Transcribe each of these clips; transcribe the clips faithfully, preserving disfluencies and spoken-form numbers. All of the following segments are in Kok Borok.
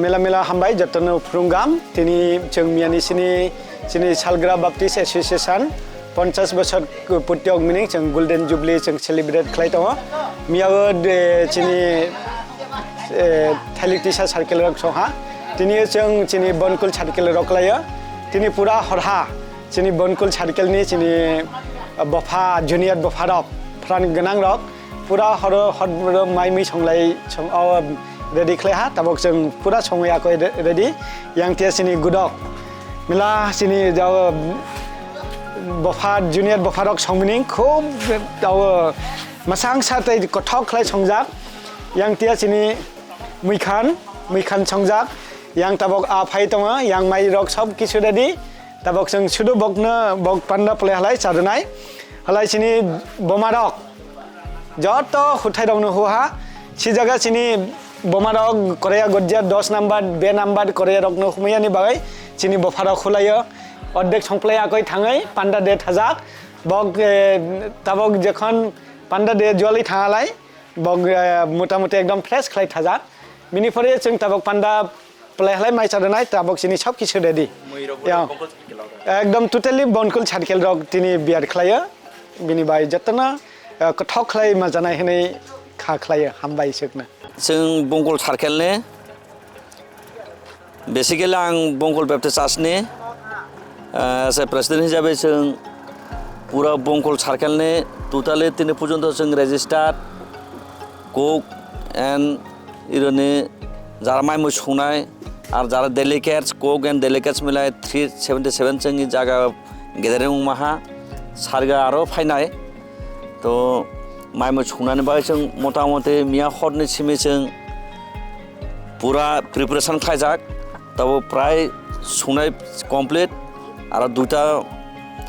Mela mela hambai jotono phurungam. Tini chwng miyani sini, chini Salgra Baptist Association ponchash bosor purti ok mining chwng Golden Jubilee chwng celebrate khlai tongo. Miyao de chini, eh, Thailik Tisa circle rok songha. Tini chwng chini Bonkul circle rok khlaio. Tini pura horha chini Bonkul circle ni chini, eh, bopha, junior bopha rok, pran gwnang rok pura horo hor mai mui songlai song, o, ready khlai ha. Tabok chwng pura songwi akoi re-, ready. Yang tia chini gudok mela chini jao bopha, junior bopha rok songmining khub jao masang sa tei kothok khlai songjak. Yang tia chini muikhan, muikhan songjak. Yang tabok a phai tongo, yang mai rok sob kisu ready. Tabok chwng sudu bokno, bok panda pole halai chadonai. Halai chini boma rok joto huthai rokno huha. Si jaga chini boma rok korea gojja dos number, be number korea rokno humuyani bagwi chini bopha rok hulaio. Ordek songplai akoi thangwi panda de thajak. Bok, eh, tabok jekhon panda de jwalwi thangalai. Bok, eh, motamuti ekdom fresh khlai thajak. Bini pore chwng tabok panda play halai mai chadonai, tabok chini sob kisu ready. Mui rok Ya. Bongkol circle rok. Ekdom totally Bonkul circle rok tini beer khlaio. Bini bai jotono, eh, kothok khlai majanai hinwi kha khlaio, hambai swkno. Chwng Bonkol circle ni Basically, ang Bonkol Baptist Church ni, ah, as a president hisabe chwng pura Bonkol circle ni totally tini porjonto chwng registered cook and ironi jara mai mui sungnai ar jara delegates, cook and delegates milai three seventy seven chwng jaga gathering wngma ha, sarga aro phainai. To mai mui sungnani bagwi chwng motamoti miya horni simi chwng pura preparation khlaijak. Tabo prai sungnai complete, aro duita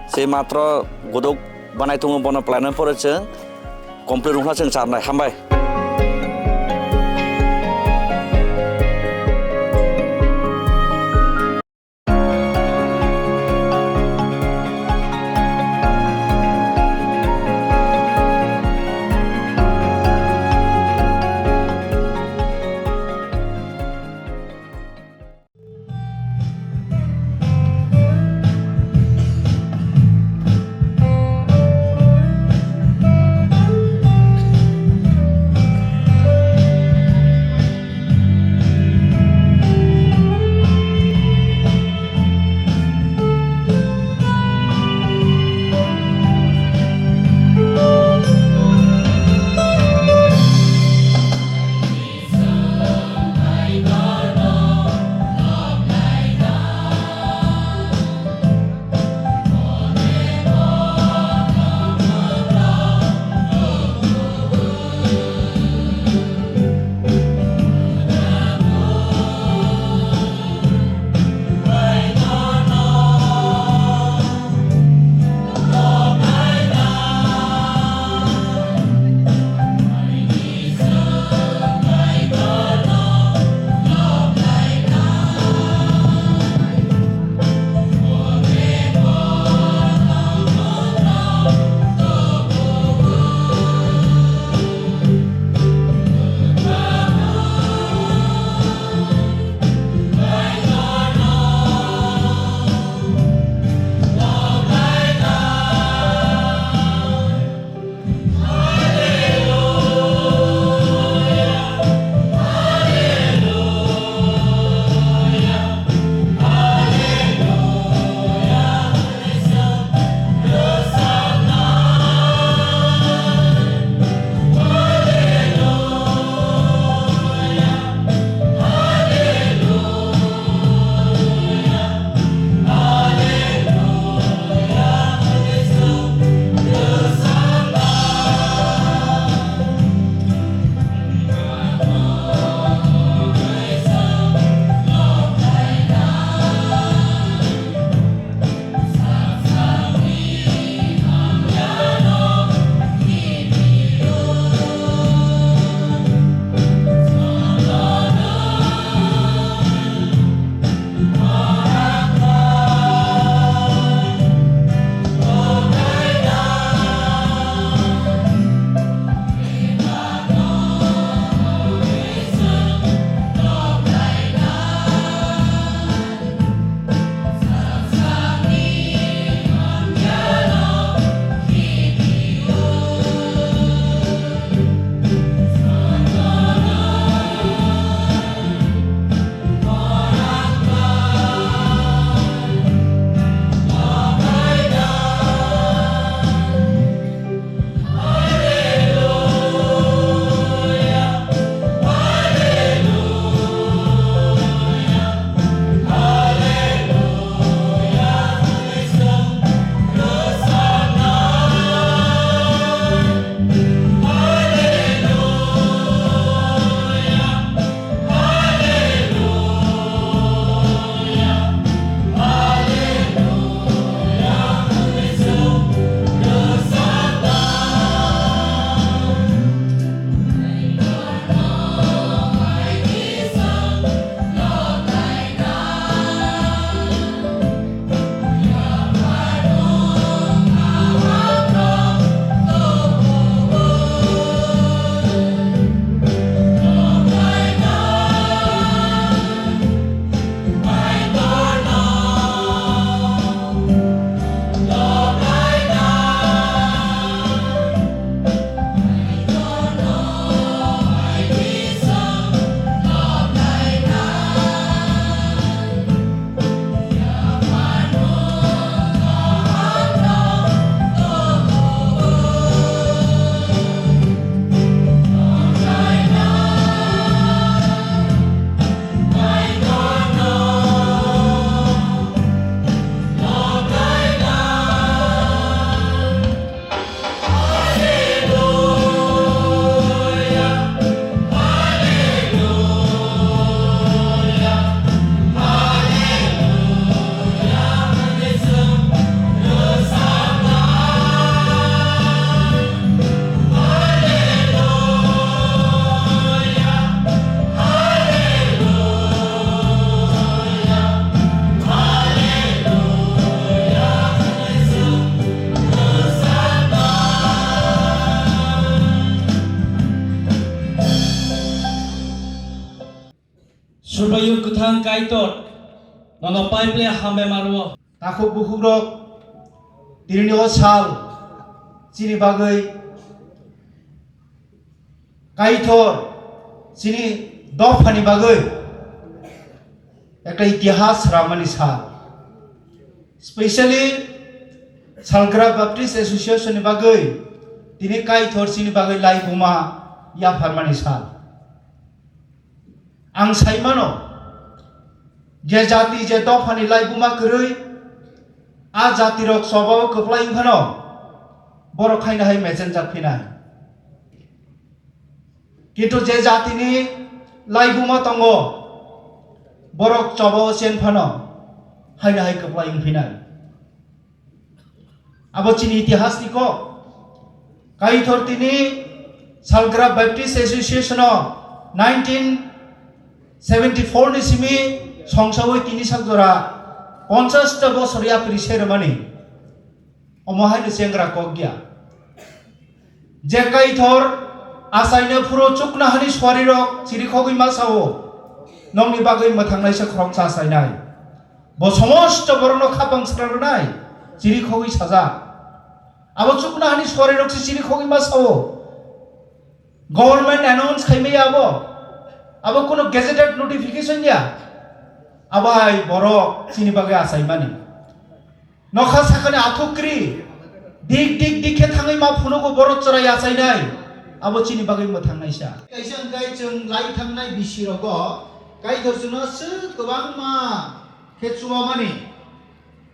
se matro godok banai tongo, bono plainani pore chwng complete wngkha chwng charnai. Hambai. Subraiyung kwthang Kaitor, nono paiple hambai maro. Takhuk bukhukrok, tinini o sal chini bagwi Kaitor chini dophani bagwi ekta itihas sramani sal. Specially Salgra Baptist Association ni bagwi tini Kaitor chini bagwi laibuma yapharmani sal. Ang sai mano, je jati je dophani laibuma kwrwi, a jatirok chobao kwplai wngphano borok khaina hai messenger phinai. Kintu je jatini laibuma tongo, borok chobao chen phano haina hai kwplai wngphinai. Abo chini itihasni kok. Kaitor tini Salgra Baptist Association o nineteen seventy four ni simi songsawi tini sak jora ponchash ta bosor yapri sermani. Omo haino chengra kok ya. Je Kaitor achaino phuro chuknohani suarirok chirikhogwi ma sao, nokni bagwi mwthangnaisa khoroksa achainai. Bo somosto borokno khapang srarwnai chirikhogwi sajak. Abo chuknohani suarirokse chirikhogwi ma sao. Government announce khaimaya abo. Abo kuno gazetted notification ya. Abo hai borok chini bagwi achaimani. Nokha sakani athukri, dik dik dik khe thangwi ma phunugo borok chwrai achainai, abo chini bagwi mwthangnaisa. Kaisa wngkhe chwng lai thangnai bisirogo Kaitor chwngno swk kwbangma khe chubamani,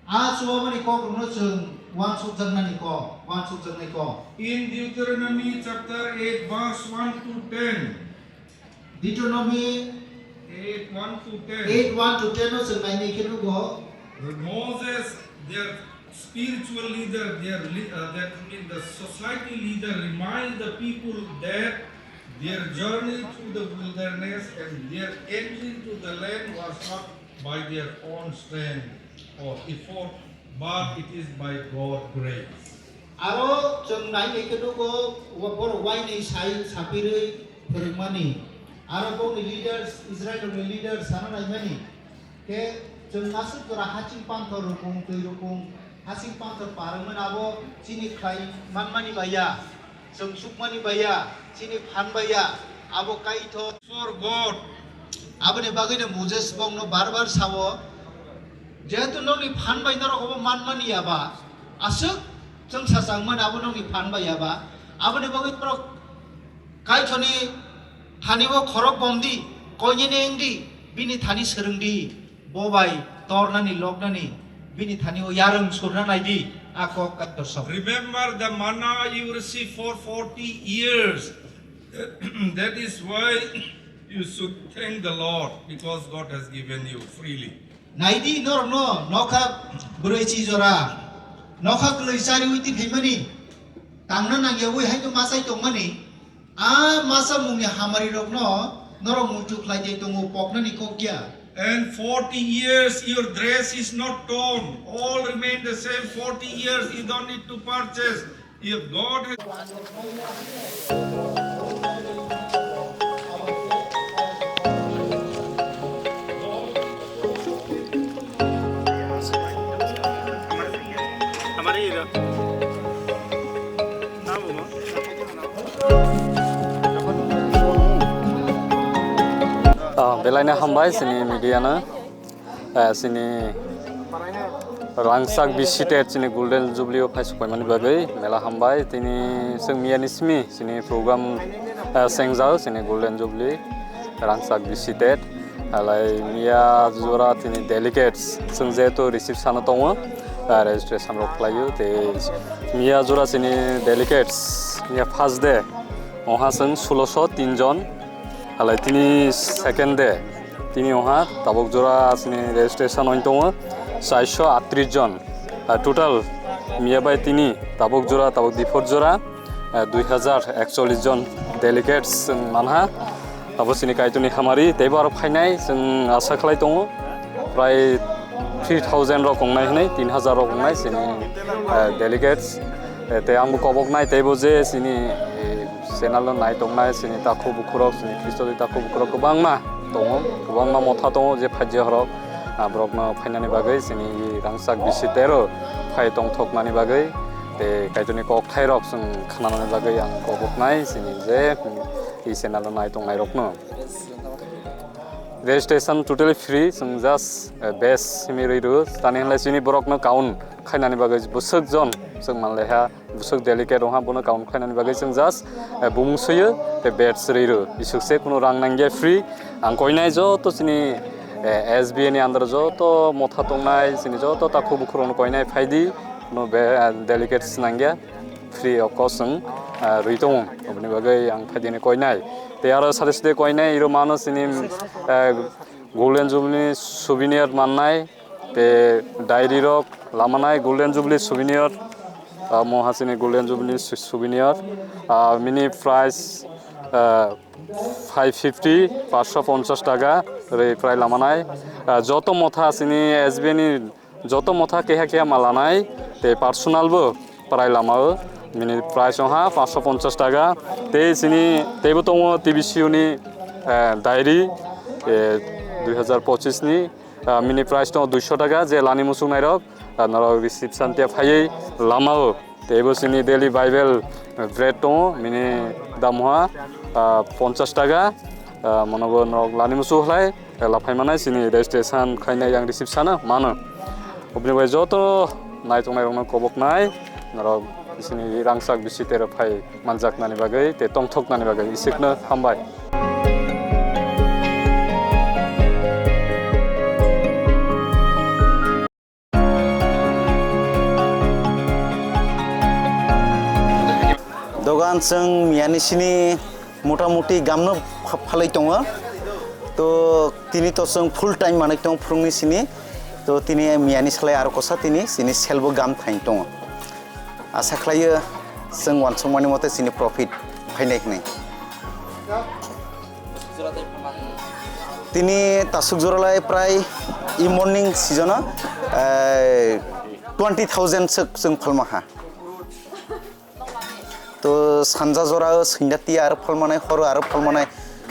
a chubamani kokrokno chwng uansukjaknani kok, uansukjaknai kok. In Deuteronomy chapter eight verse one to ten, Deuteronomy eight one to ten. Eight one to ten o chwng nainai khe nugo. Moses, their spiritual leader, their le-, uh, that means the society leader, remind the people that their journey through the wilderness and their entry into the land was not by their own strength or effort, but it is by God's grace. Aro chwng nainai khe nugo, wa-, borok wainwi sai sapirwi phwrwngmani. Aro bongni leaders, Israilrokni leaders sana naimani. Khe chwng aswk jora hasing panthor rukung, twi rukung, hasing panthor par wngmani abo chini khlai manmani bai ya. Chwng sukmani bai ya, chini phan bai ya, abo Kaitor. For God. Aboni bagwino Moses bongno bar bar sao, jehetu nokni phan bai norok obo manmani ya ba, aswk chwng sachangmani abo nokni phan bai ya ba, aboni bagwi norok Kaitorni thani bo khorok bomdi, koinene wngdi, bini thani swrwngdi. Bo bai tornani loknani bini thani o yarwng surna naidi, a kok Kaitor song. Remember the manna you received for forty years. That is why you should thank the Lord, because God has given you freely. Naidi norokno nokha bwrwi chi jora, nokha kwlwi chariwi twi phaimani, tangna nangyawi hai to machai tongmani. A masa mungni hamari rokno norok muitu khlai de tongo poknani kok ya. And forty years your dress is not torn. All remain the same. Forty years you don't need to purchase. If God has Ah, belaino hambai chini media no. Ah, chini rangchak bisi te chini Golden Jubilee o phai sokpaimani bagwi mela hambai. Tini chwng miyani simi chini program, ah, sengjak chini Golden Jubilee rangchak bisi te. Halai miya jora tini delegates chwng jehetu receive sana tongo, ah, registration rok khlaio tei miya jora chini delegates miya first day oha chwng sulosho tin jon, halai tini second day tini oha tabuk jora chini registration oin tongo charsho aatris jon, ah, total miya bai tini tabuk jora tabuk diphor jora, ah, dui hajar ekchollis jon delegates chwng manha. Abo chini Kaitorni hamari, teibo aro phainai chwng asa khlai tongo. Prai three thousand rok wngnai hwnwi, tin hajar rok wngnai chini, eh, delegates. Eh, tei angbo koboknai teibo je chini, eh, channel no naitongnai chini takhuk bukhurok, chini Khristo ni takhuk bukhurok kwbangma tongo, kwbangma motha tongo je phaijak rok, ah, borokno phainani bagwi chini rangchak bisi tero phai tongthoknani bagwi tei Kaitorni kokthairok chwng khnanani bagwi ang koboknai chini je, hmm, e channel o nai tongnairokno. Registration totally free, chwng just, eh, base simi rwi rw, tani hwnlai chini borokno count khainani bagwi bwswk jon chwng manlaiha. Bwswk delicate wngha, bono count khlainani bagwi chwng just, eh, bumung swiyo tei badge rwi rw. Isuk se kunu rang nangya, free. Ang koinai joto chini, eh, S B A ni under joto motha tongnai, chini joto takhuk bukhurokno koinai phaidi, kunu be-, eh, delicate se nangya, free of cost chwng, eh, rwi tongo. Oboni bagwi ang phaidini koinai. Tei aro sade sade koinai iro mano chini, eh, Golden Jubilee souvenir mannai. Te diary rok lamanai Golden Jubilee souvenir, ah, mo hasini Golden Jubilee sou-, souvenir, ah, mini price, ah, five fifty, paanch sho ponchas taka, re prai lamanai. Ah, joto motha sini S B A ni joto motha keha keha ma lanai, te personal bo prai lamao, mini price wngha paanch sho ponchas taka, te sini teibo tongo T B C U ni, eh, diary, eh, dui hazar pochis ni, Ah, mini price tongo duisho taka, je lani muchung nairok, ah, norok reception te phaiwi lamao. Teibo chini daily Bible, ah, bread tongo, mini dam wngha, ah, ponchas taka, ah, monobo norok lani muchung khlai, eh, laphai manai chini registration khlainai yang reception o mano. Oboni bai joto naitok nairokno koboknai, norok chini rangchak bisi tero phai manjaknani bagwi tei tongthoknani bagwi isikno hambai. Dogan chwng miyani sini motamuti gamno pha-, phalwi tongo. To tini to chwng full time manwi tongo phwrwngni sini. To tini miyani salai aro kosa tini sini selbo gam thain tongo. Asa khlaio chwng uansukmani mote chini profit phainai hwnwi. Tini tasuk joralai prai e morning season o, eh, twenty thousand sek chwng phalma ha. To sanja jora o singda tia aro phalmanai, horo aro phalmanai.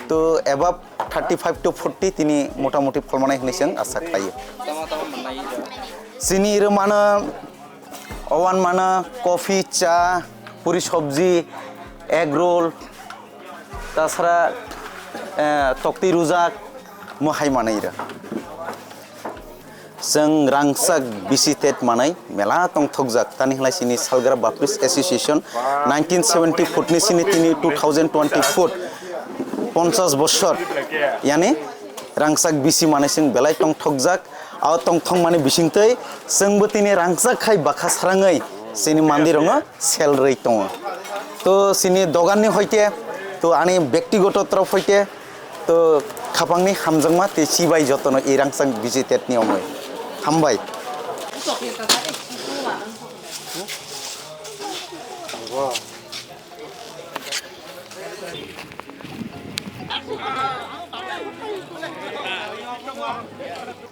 To above thirty five to forty tini motamuti phalmanai hwnwi chwng asa khlaio. Chini iro mano Owan mano coffee, cha, puri sobji, egg roll, tasara, eh, tokti rujak, mo hai manwi rw. Chwng rangchak bisi tet manwi mela tongthokjak. Tani hwnlai chini Salgra Baptist Association nineteen seventy four ni sini tini two thousand twenty four, ponchas bosor, yani rangchak bisi manwi chwng belai tongthokjak. Abo tongthokmani bisingtwi chwngbo tini rangchak khai bakha srangwi chini mandirokno sel rwi tongo. To chini doganni hoite, to ani bektigoto torof hoite, to khapangni hamjakma tei chibai jotono i rangchak bisi tetni omwi. Hambai.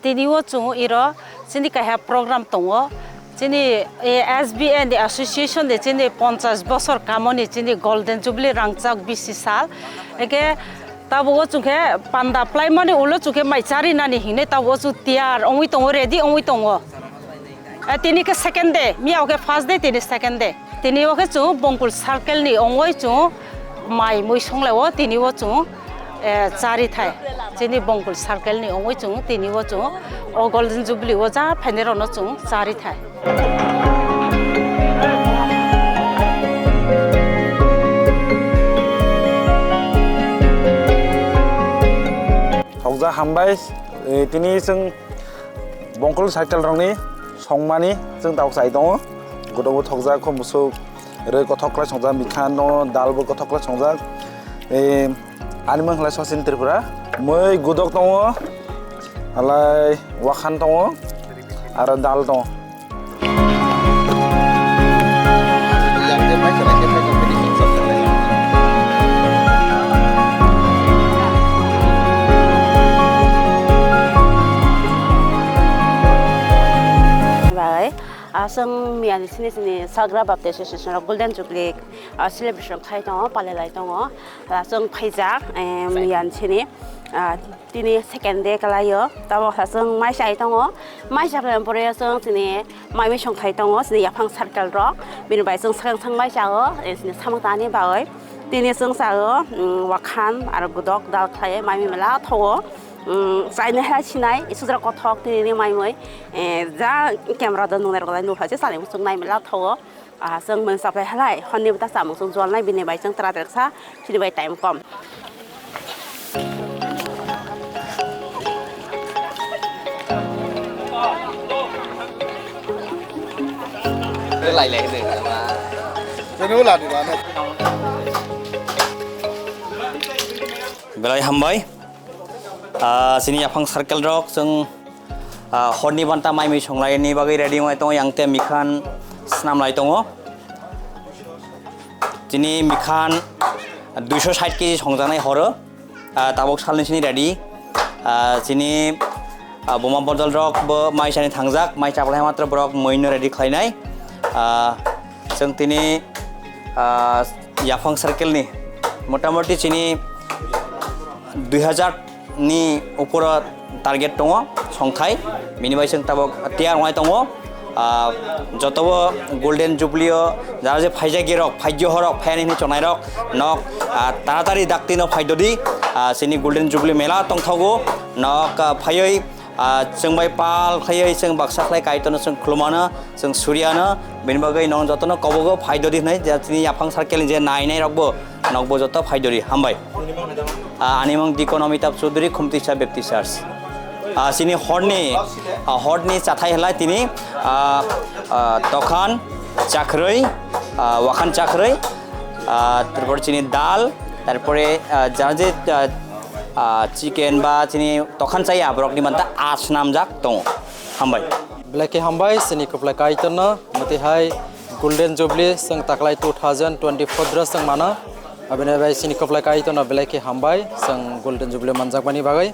Tini o chwng iro chini kaisa program tongo. Chini, eh, S B A ni association ni chini ponchas bosor kamoni chini Golden Jubilee rangchak bisi sal. Eke tabuk o chwng khe panda plaimani ulo chwng khe mai charinani hinwi tabuk o chwng tiyar wngwi tongo, ready wngwi tongo. Eh, tini khe second day, miya o khe first day, tini second day. Tini o khe chwng Bongkul circle ni ongoi chwng mai mui songlai o, tini o chwng, eh, chari thai. Chini Bongkul circle ni ongoi chwng tini o chwng o Golden Jubilee o ja phainai rok no chwng chari thai. Thokjak hambai, eh, tini chwng Bongkul circle rokni songmani chwng tabuk chai tongo. Godobo thokjak, kho musuk rwi kothok khlai songjak, mikha no dal bo kothok khlai songjak. Eh, ani mung khlai Sachin Tripura. Mui gudok tongo, halai wakhan tongo, aro dal tongo. Bai, aswng miyani sini sini Salgra Baptist Association o Golden Jubilee, ah, celebration khai tongo, palelai tongo. Aswng phaijak, eh, miyani sini. Ah, tini second day kalaio, tabok sa chwng mai chai tongo, mai chakhe pore chwng tini mai mui songthai tongo, tini yaphang circle rok, bini bai chwng swkang swkang mai chao, eh, tini samung tani bagwi tini chwng chao, mm, wakhan aro gudok dal khlai mai mui mela thogo, mm, chaini hai sinai isudra kothok tini ni mai mui, eh, ja camera do nungnai rok nukha se chani chwng nai mela thogo. Ah, chwng mung chaplai halai, honni bwta chamung chwng jolnai bini bai chwng twra twrwksa, chini bai time kom. Belai hambai. Ah, chini yaphang circle rok chwng, ah, horni banta mai mui songlaini bagwi ready wngnai tongo, yang tei mikhan snamlai tongo. Chini mikhan duiso sait kg songjaknai horo, ah, tabuk salni chini ready. Ah, chini, ah, buma bodol rok bo mai chani thangjak, mai chaplai matro borok muino ready khlainai. Ah, chwng tini, ah, yaphang circle ni motamoti chini dui hajar ni uporo target tongo songthai, bini bai chwng tabok tiyar wngnai tongo. Ah, jotobo Golden Jubilee o jara je phaijak rok, phaijak horok, phayani hinwi chonai rok nok, ah, taratari dakti no phaidodi, ah, chini Golden Jubilee mela tongthogo nok, ah, phaiwi, ah, chwng bai pal khlaiwi chwng baksa khlai Kaitorno chwng khulumano. Chwng Suryano, bini bagwi nwng jotono kobogo phaidodi hwnwi, je chini yaphang circle ni je nai nai rokbo, nokbo joto phaidodi, hambai. Ah, ani mung Deacon Amitabh Chaudhury, Khumtwisa Baptist Church. Ah, chini horni, ah, horni chathai halai tini, ah, ah, tokhan, chakrwi, ah, wakhan chakrwi, ah, tarpor chini dal, tarpore, ah, jara je, ah, ah, chicken ba chini tokhan chaya borokni manta asnamjak tongo. Hambai. Belai khe hambai chini kwplai Kaitorno, mwtwi hai Golden Jubilee chwng taklai two thousand twenty-four dro chwng mano. Abini bai chini kwplai Kaitorno belai khe hambai chwng Golden Jubilee manjakmani bagwi.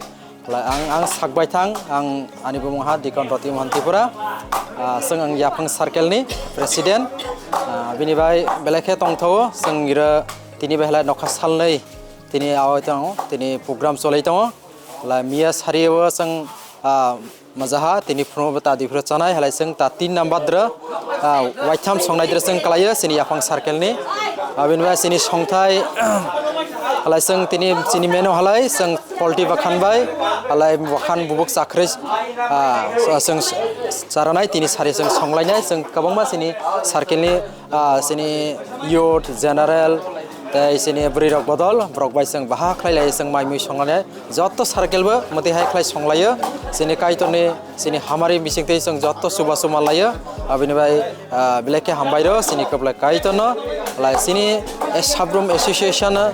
Lai ang, ang sakbai thang, ang ani bumung ha Deacon Roti Mohan Tripura. Ah, chwng ang yaphang circle ni president. Ah, bini bai belai khe tongthogo, chwng iro tini bai halai nokha salnwi tini awai tongo, tini program cholai tongo. Lai miya sari o chwng, ah, majaha, tini phuru ta di phuru chanai, halai chwng ta tin number dro, ah, waitham songnai dro chwng kalaio, chini yaphang circle ni. Abini bai chini songthai, halai chwng tini chini menu halai chwng poultry bakhan bai, halai bakhan bubuk chakrwi, ah, chwng charanai, tini sari chwng songlainai, chwng kwbangma chini circle ni, ah, chini youth, general, tei chini bwrwi rok bodol, borok bai chwng baha khlai lai chwng mai mui songnai. Joto circle bo mwtwi hai khlai songlaio. Chini Kaitorni chini hamari bisingtwi chwng joto chubachu manlaio. Abini bai, ah, belai khe hambai rw chini kwplai Kaitorno. Lai chini, eh, Sabrum Association, ah,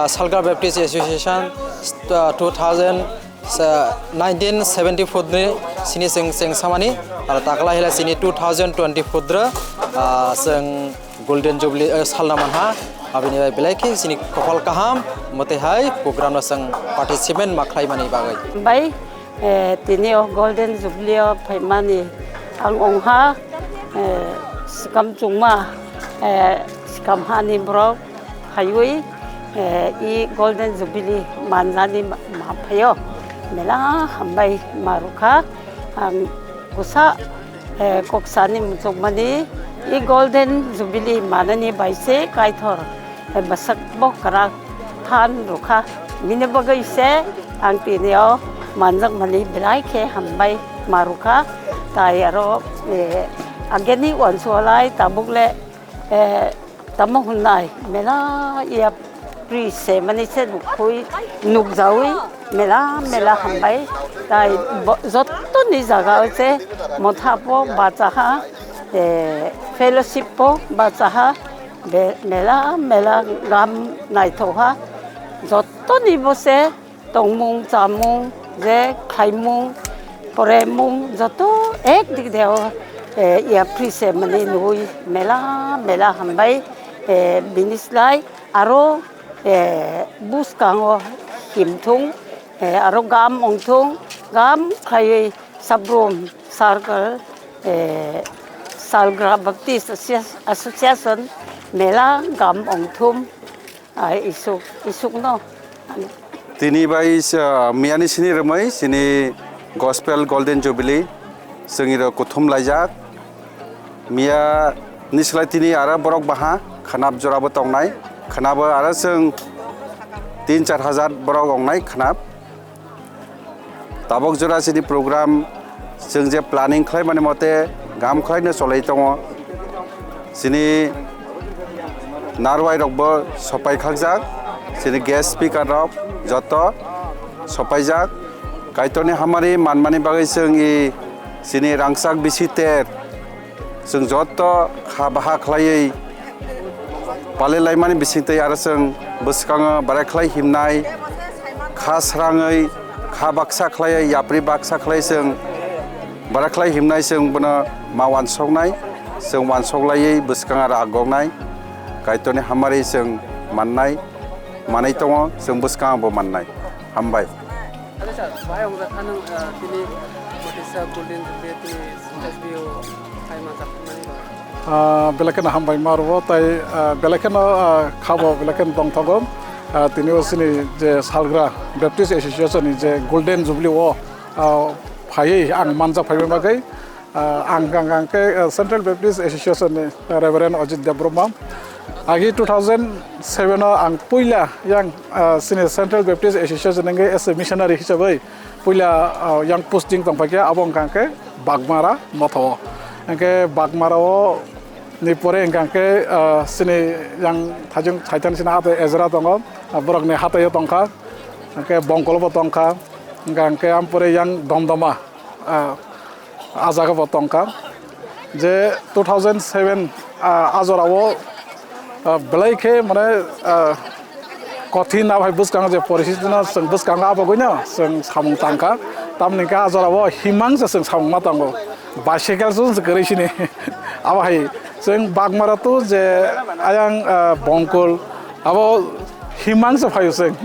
Salga Baptist Association, ah, two thousand, nineteen seventy-four ni sini chwng, chwng samani. Aro takla hila chini two thousand twenty-four dro, ah, chwng Golden Jubilee, eh, salna manha, abini bai belai khe chini kopal kaham, mwtwi hai program no chwng participant ma khlai mani bagwi. Bai, eh, tini o Golden Jubilee o phaimani ang ongha, eh, swkam chungma, eh, swkam hani borok phaiwi, eh, i Golden Jubilee manjani ma, ma phaio. Mela hambai ma rwkha ang kusa eh, kok sani muchungmani, i Golden Jubilee manani bai se Kaitor, eh, bwswk bo kwrak than rwkha. Bini bagwi se ang tini o manjakmani belai khe hambai ma rwkha. Tai aro, eh, ageni uansuk lai tabuk le, eh, tamo hwnnai mela ya pri se mani se nukhui nukjawi mela mela hambai tai bo-, jottoni jaga o se motha po bachaha, eh, fellowship po bachaha, be-, mela mela gam naithokha jottoni bo se tongmung, chamung, je khaimung, poremung, joto ek dik de o, eh, ya pri se mani nugui mela, mela hambai, eh, bini slai aro, eh, bwskango himthung, eh, aro gam ongthung, gam khaiwi Sabrum Circle, eh, Salgra Baptist Associa-, Association mela gam ongthum. Ah, isuk, isuk no. Tini bai, ah, miyani sini rwmwi chini Gospel Golden Jubilee chwngni rok kuthum laijak. Miya ni slai tini aro borok baha khanap jora bo tongnai. Khanap aro chwng tin char hajar borok ongnai khanap. Tabok jora chini program chwng je planning khlai mani mote gam khlai no cholai tongo. Chini narwai rok bo sopai khakjak, chini guest speaker rok joto sopaijak. Kaitorni hamari manmani bagwi chwng i chini rangchak bisi ter chwng joto kha baha khlaiwi palai laimani bisingtwi aro chwng bwskango barai khlai himnai, kha srangwi, kha baksa khlaiwi, yapri baksa khlai chwng barai khlai himnai, chwng bono ma wansoknai, chwng wansok laiwi bwskango aro agoknai, Kaitorni hamari chwng mannai, manwi tongo, chwng bwskango bo mannai. Hambai. Acha sir, bahai wngjak kha nwng, ah, tini Motisa Golden Jubilee tini S B O hai manjak mani ba? Ah, belai kheno hambai ma rwo, tai, ah, belai kheno, ah, khabo belai kheno tongthogo. Ah, tini o chini je salgra Baptist Association ni je Golden Jubilee o, ah, phaiwi ang manjak phaima bagwi. Ah, ang, ang, ang khe, ah, Central Baptist Association ni Reverend Ajit Debbarma. Agi two thousand seven o ang puila yang, ah, chini Central Baptist Association hwnkhe as a missionary hisabwi puila, ah, yang posting tongphaikha, abo wngkha khe Bagmara motho o. Hwnkhe Bagmara o ni pore wngkha khe, ah, chini yang thajung thaithani chini hatai Ezra tongo, ah, borokni hatai o tongkha, hwnkhe Bongkol bo tongkha, hwnkha khe ampore yang Domdoma, ah, ah jaga bo tongkha. Je two thousand seven, ah, ah jora o, ah, belai khe mane, ah, kothin abo hai bwskango je poristiti no chwng bwskango abo gwi no chwng samung tangkha. Tamni khe ah jora o himang se chwng samung ma tango. Bicycle se kwrwi sini. Abo hai chwng Bagmara tu je ayang, ah, Bongkol abo himang se phaio chwng.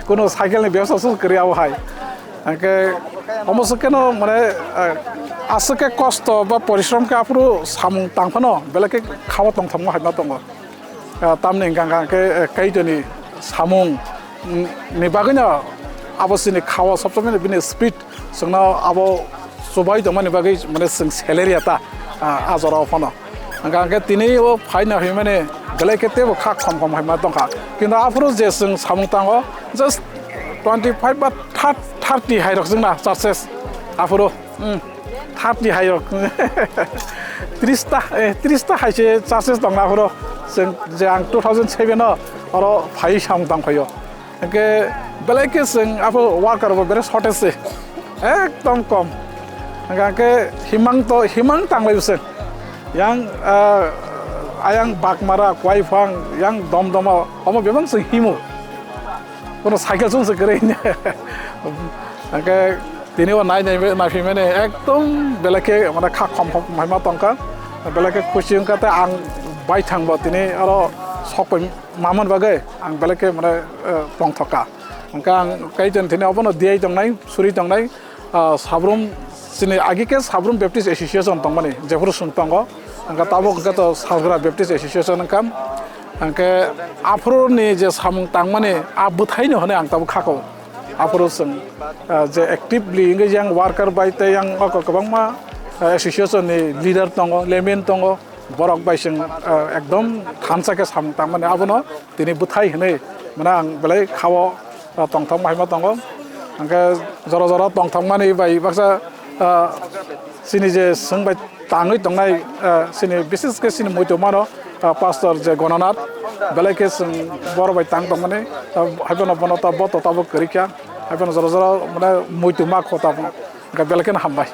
Kuno cycle ni bebsa se kwrwi abo hai. Hwnkhe omo se keno mane, ah, aswk khe kosto ba porishrom khe aphuru samung tang phano belai khe khao tongthokma hai ma tongo. Ah, tamni hwnkha hwnkha khe, eh, Kaitorni samung, mm, ni bagwino abo chini khao sob somoi bini speed chwngno abo chubai tongmani bagwi mane chwng salary ta, ah, ah jora o phano. Hwnkha hwnkhe tini o phaina hwnmani belai khe teibo kha khom khom hai ma tongkha. Kintu aphuru je chwng samung tango, just twenty five ba thirty hai rok chwngna churches aphuru. Hmm, thirty hai rok. Tris ta, eh, tris ta hai se churches tongna aphuru. Chwng je ang two thousand seven o oro phai samung tang phaio. Hwnkhe belai khe chwng abo worker bo belai shortage se. Ekdom kom. Hwnkhe himang to, himang tanglai bwswk. Yang, ah, ayang Bagmara, Kuaiphang, yang Domdoma, omo bebak chwng himo. Kono cycle chwng se kwrwi. Hwnkhe tini o nai nai, nai phi mani ekdom belai khe mane kha khom khom hai ma tongkha. Belai khe khusi wngkha tei ang baithang bo tini oro sok pai mamani bagwi ang belai khe mane, eh, tongthokha. Hwnkhe ang Kaitorni thani obono diyai tongnai, suri tongnai, ah, Sabrum chini agi khe Sabrum Baptist Association tongmani, jephuru chwng tongo. Hwnkhe tabuk hwnkhe to Salgra Baptist Association wngkha. Hwnkhe aphuruni je samung tangmani a bwthaino hwnwi ang tabuk khakao. Aphuru chwng, ah, je actively wngwi yang worker bai tei yang oko kwbangma, ah, association ni leader tongo, layman tongo. Borok bai chwng, ah, ekdom thansa khe samung tangmani abono tini bwthai hwnwi mane ang belai khao, ah, tongthok hai ma tongo. Hwnkhe jora jora tongthokmani bai baksa, ah, chini je chwng bai tangwi tongnai, ah, chini bises khe chini muitu mano, ah, pastor je Gonanath belai khe chwng borok bai tang tongmani, ah, haiphano bono ta bo to tabuk kwrwi kha, haiphano jora jora mane muitu ma kho tabuk. Hwnkhe belai kheno hambai.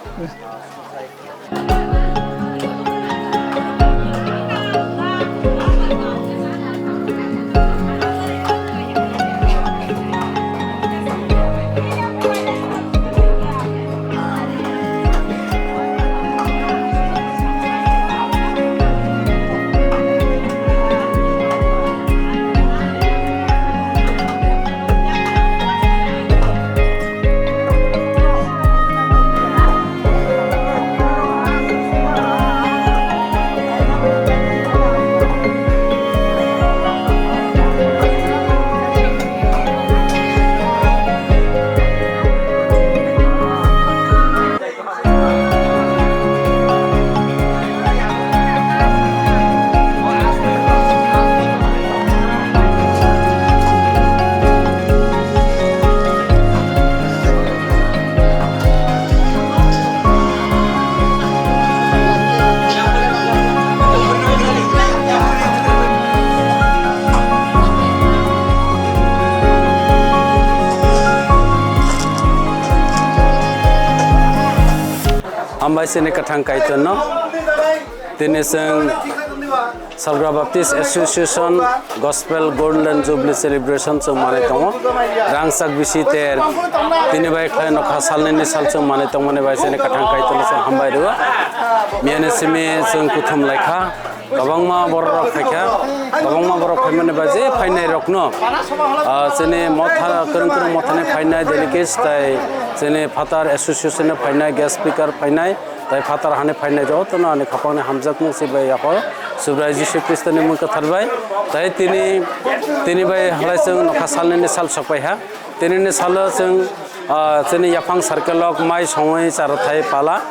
Bai sini kwthang Kaitorno. Tini chwng Salgra Baptist Association Gospel Golden Jubilee Celebration chwng manwi tongo. Rangchak bisi ter tini bai khlai nokha salnini sal chwng manwi tongmani bai sini kwthang Kaitorno chwng hambai rwo. Miyani simi chwng kuthum laikha. Kwbangma bororok phaikha, kwbangma borok phaimani bai je phainairokno, ah, chini motha, kwrwng kwrwng mothani phainai delegates tai chini phatar association ni phainai, guest speaker phainai, tai phatar hani phainai jotono ani khapangni hamjakmung se bai yako Subrai Jisu Khristo ni mung kwthar bai. Tai tini, tini bai halai chwng nokha salnini sal sokpaiha. Tinini salo chwng, ah, chini yaphang circle o mai songwi charathai pala.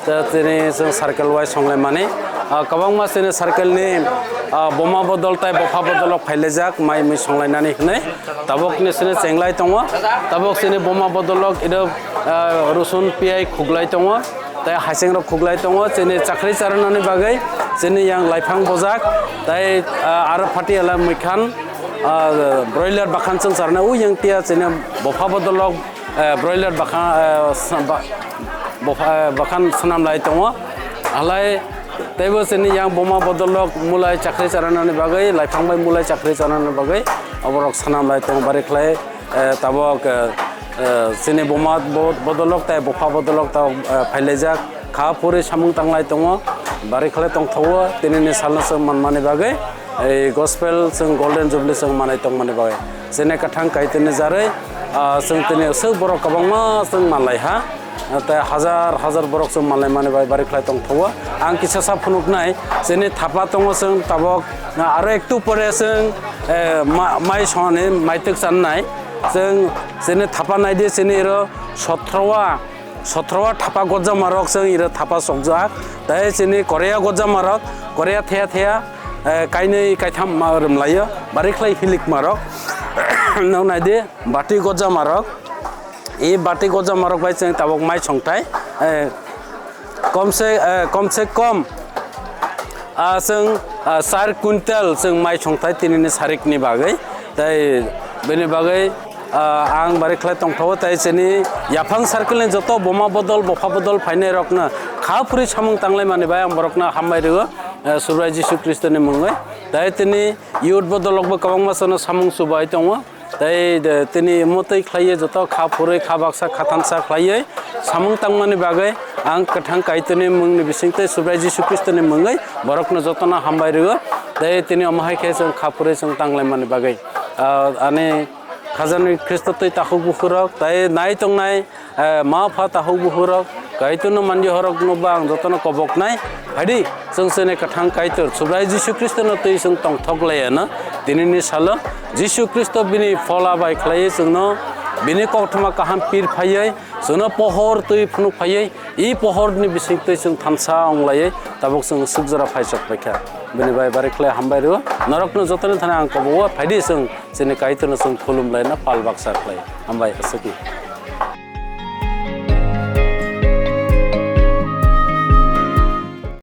Te tini chwng circle wise songlaimani. Ah, kwbangma chini circle ni, ah, boma bodol tai bopha bodol o phailaijak mai mui songlainani hwnwi. Tabok ni chini chenglai tongo. Tabok chini boma bodol o ido, ah, rosun piyai khuklai tongo. Tai haiseng rok khuklai tongo. Chini chakri charanani bagwi chini yang laiphang bojak. Tai, ah, aro phati ala muikhan, ah, broiler bakhan chwng charana u yang tia chini bopha bodolok, eh, broiler bakhan, eh, sa-, ba-, bopha, eh, bakhan swnam lai tongo. Halai teibo chini yang boma bodolok mulai chakri charanani bagwi, laiphang bai mulai chakri charanani bagwi oborok swnam lai tongo bari khlai, eh, tabok, eh, eh, chini boma bo-, bodolok tai bopha bodolok tabok, eh, phailaijak. Kha phuri samung tanglai tongo, bari khlai tongthogo, tinini salno chwng manmani bagwi, ei gospel chwng Golden Jubilee chwng manai tongmani bagwi. Chini kwthang Kaitorni jarwi, ah, chwng tini aswk borok kwbangma chwng manlai ha, tei hazar hazar borok chwng manlaimani bai bari khlai tongthogo. Ang kisa sa phunuknai, chini thapa tongo chwng tabok, ah, aro ektu pore chwng, eh, ma-, mai songni maitwk channai. Chwng chini thapa naidi chini iro sotroa, sotroa thapa gojama rok chwng iro thapa sokjak. Tei chini Korea gojama rok, Korea theya theya, eh, kainwi kaitham ma rwmlaio, bari khlai hilikma rok. Nang naidi bati gojama rok, i bati gojama rok bai chwng tabok mai songthai, eh, komse, eh, komse kom, ah, chwng, ah, char quintal chwng mai songthai tinini sarikni bagwi. Tei bini bagwi, ah, ang bari khlai tongthogo, tei chini yaphang circle ni joto boma bodol, bopha bodol phainai rokno kha phuri samung tanglai mani bai ang borokno hambai rwo, eh, Subrai Jisu Khristo ni mungwi. Tei tini youth bodol rokbo kwbangma chwngno samung chubai tongo. Tei de, tini mwtwi khlaiwi joto kha phurwi, kha baksa, kha thansa khlaiwi samung tangmani bagwi ang kwthang Kaitorni mungni bisingtwi Subrai Jisu Khristoni mungwi borokno jotono hambai rwo. Tei tini omo hai khe chwng kha phurwi chwng tanglaimani bagwi, ah, ani khajani Khristo twi takhuk bukhurok tei nai tongnai, eh, ma pha takhuk bukhurok, Kaitorno mandi horok nukba ang jotono koboknai. Phaidi, chwng chini kwthang Kaitor Subrai Jisu Khristono twi chwng tongthok laiya no. Tinini salo Jisu Khristo bini phola bai khlaiwi chwngno bini koktwma kaham pir phaiwi chwngno pohor twi phunuk phaiwi i pohorni bisingtwi chwng thansa wnglaiwi tabuk chwng sukjora phai chok paikha. Bini bai bari khlai hambai rwo. Norokno jotoni thani ang kobogo, phaidi chwng chini Kaitorno chwng khulum laina pal baksa khlai. Hambai aswkno.